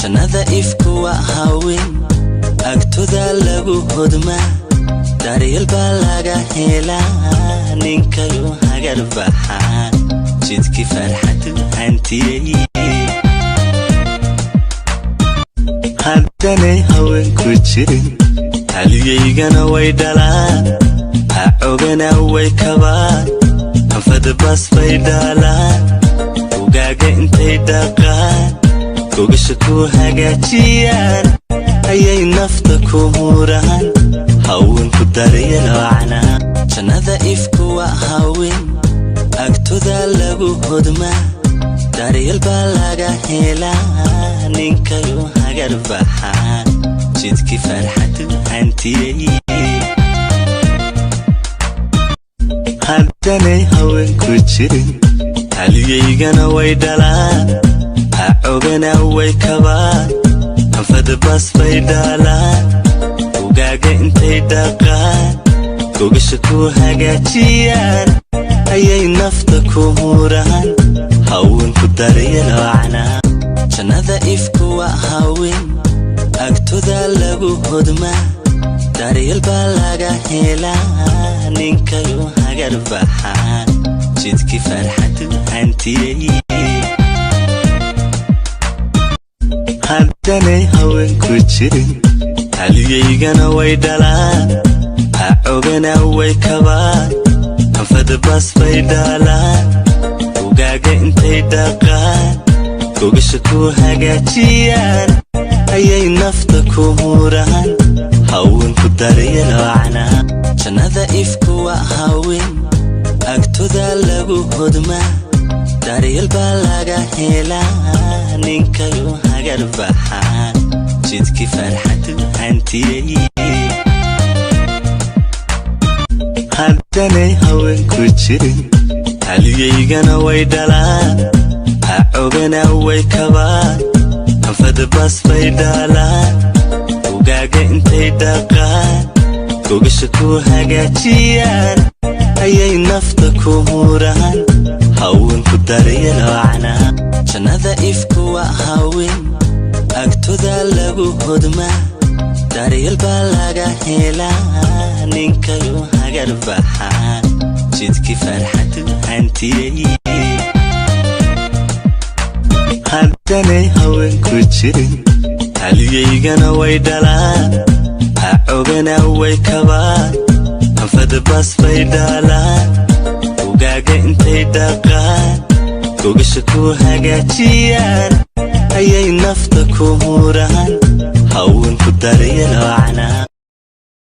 Jannada ifku waa haween, agtooda lagu hodmaa, daryeel baa laga helaa, ninkayu hagar baxaa, jidkii farxadu hantiyey. Haddanay haweenku jirin, haliyaygana way dhalaan, hacogana way kabaan, anfada bas bay dhaalaan, ugaaga intay dhaqaan, gogasha ku hagaajiyaan, ayay nafta ku huraan, haweenku daryeel wacnaa. Jannada ifku waa haween, agtooda lagu hodmaa, daryeel baa laga helaa, ninkayu hagar baxaa, jidkii farxadu hantiyey. Haddanay haweenku jirin, haliyaygana way dhalaan, hacogana way kabaan, anfada bas bay dhaalaan, ugaaga intay dhaqaan, gogasha ku hagaajiyaan, ayay nafta ku huraan, haweenku daryeel wacnaa. Jannada ifku waa haween, agtooda lagu hodmaa, daryeel baa laga helaa, ninkayu hagar baxaa, jidkii farxadu hantiyey. Haddanay haweenku jirin, haliyaygana way dhalaan, hacogana way kabaan, anfada bas bay dhaalaan, ugaaga intay dhaqaan, gogasha ku hagaajiyaan, ayay nafta ku huraan, haweenku daryeel wacnaa. Jannada ifku waa haween, agtooda lagu hodmaa, daryeel baa laga helaa, ninkayu hagar baxaa, jidkii farxadu hantiyey. Haddanay haweenku jirin, haliyaygana way dhalaan, hacogana way kabaan, anfada bas bay dhaalaan, ugaaga intay dhaqaan, gogasha ku hagaajiyaan, ayay nafta ku huraan, haweenku daryeel wacnaa. Jannada ifku waa haween, agtooda lagu hodmaa, daryeel baa laga helaa, ninkayu hagar baxaa, jidkii farxadu hantiyey. Haddanay haweenku jirin, haliyaygana way dhalaan, hacogana way kabaan, anfada bas bay dhaalaan, ugaaga intay dhaqaan, gogasha ku hagaajiyaan, ayay nafta ku huraan, haweenku daryeel wacnaa.